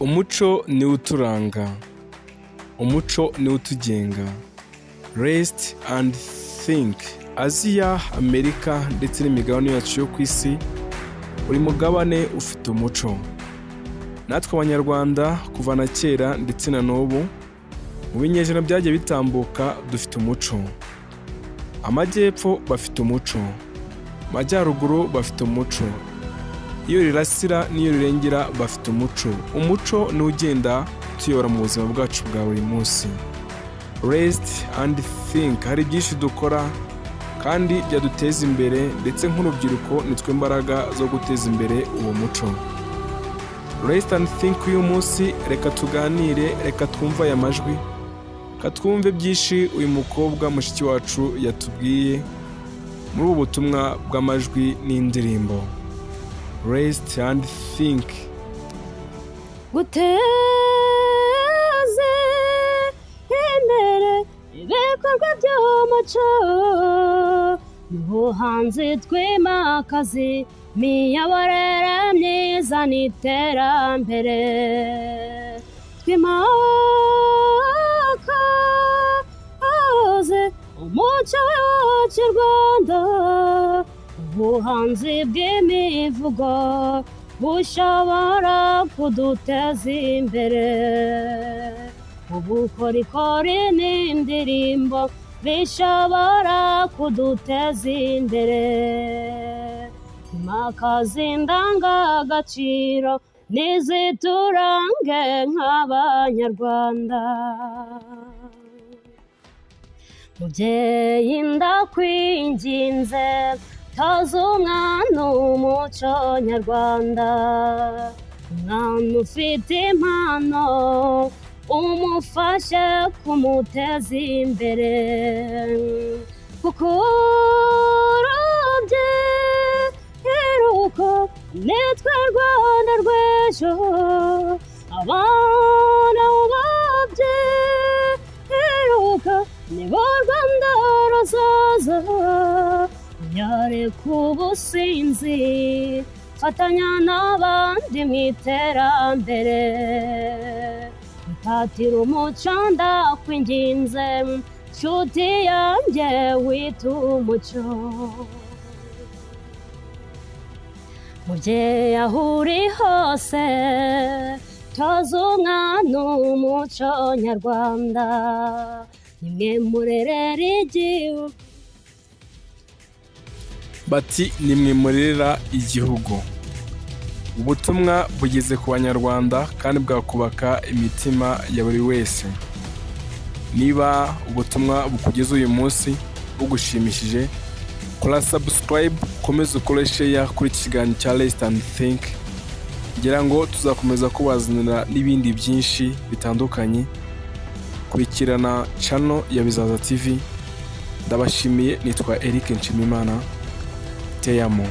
Umuco niwo uturanga, umuco niwo utugenga. Rest and think. Aziya, Amerika ndetse n'imigabane yacu yo ku isi, buri mugabane ufite umuco. Natwe Abanyarwanda kuva na kera ndetse na n'ubu, mu binyejana byagiye bitambuka dufite umuco. Amajyepfo bafite umuco, Amajyaruguru bafite umuco, iyo rirasira n'iyo rirengera bafite umuco. Umuco niwo ugenda utuyobora mu buzima bwacu bwa buri munsi. Rest and think. Hari byinshi dukora kandi byaduteza imbere, ndetse nk'urubyiruko nitwe mbaraga zo guteza imbere uwo muco. Rest and think uyu munsi, reka tuganire, reka twumve aya majwi, reka twumve byinshi uyu mukobwa mushiki wacu yatubwiye muri ubu butumwa bw'amajwi n'indirimbo. Rest and think. Guteze imbere ibikorwa by'umuco n'ubuhanzi, twimakaze imiyoborere myiza n'iterambere, twimakaze umuco wacu Rwanda. Ubuhanzi bw'imivugo bushobora kuduteza imbere, ubukorikori n'indirimbo bishobora kuduteza imbere. Twimakaze indangagaciro n'iziturange nk'Abanyarwanda. Mubyeyi, ndakwinginze, toza umwana umuco nyarwanda. Umwana ufite impano umufashe kumuteza imbere, kuko urubyiruko nitwe Rwanda rw'ejo. Abana babyiruka nibo Rwanda ruzaza. Yareka ubusinzi, fatanya n'abandi mu iterambere. Utatira umuco, ndakwinginze, nshuti yanjye wita umuco. Mubyeyi, aho uri hose, toza umwana umuco nyarwanda. Nimwe murerera igihugu. Bati nimwe murerera igihugu. Ubutumwa bugeze ku Banyarwanda kandi bwakubaka imitima ya buri wese. Niba ubutumwa bukugeze uyu munsi bugushimishije, kora subscribe, ukomeze ukore share kuri iki kiganiro cya Rest and Think, ngira ngo tuzakomeza kubazanira n'ibindi byinshi bitandukanye. Kurikirana channel ya Bizaza TV. Ndabashimiye, nitwa Eric Nshimimana. Teyamo.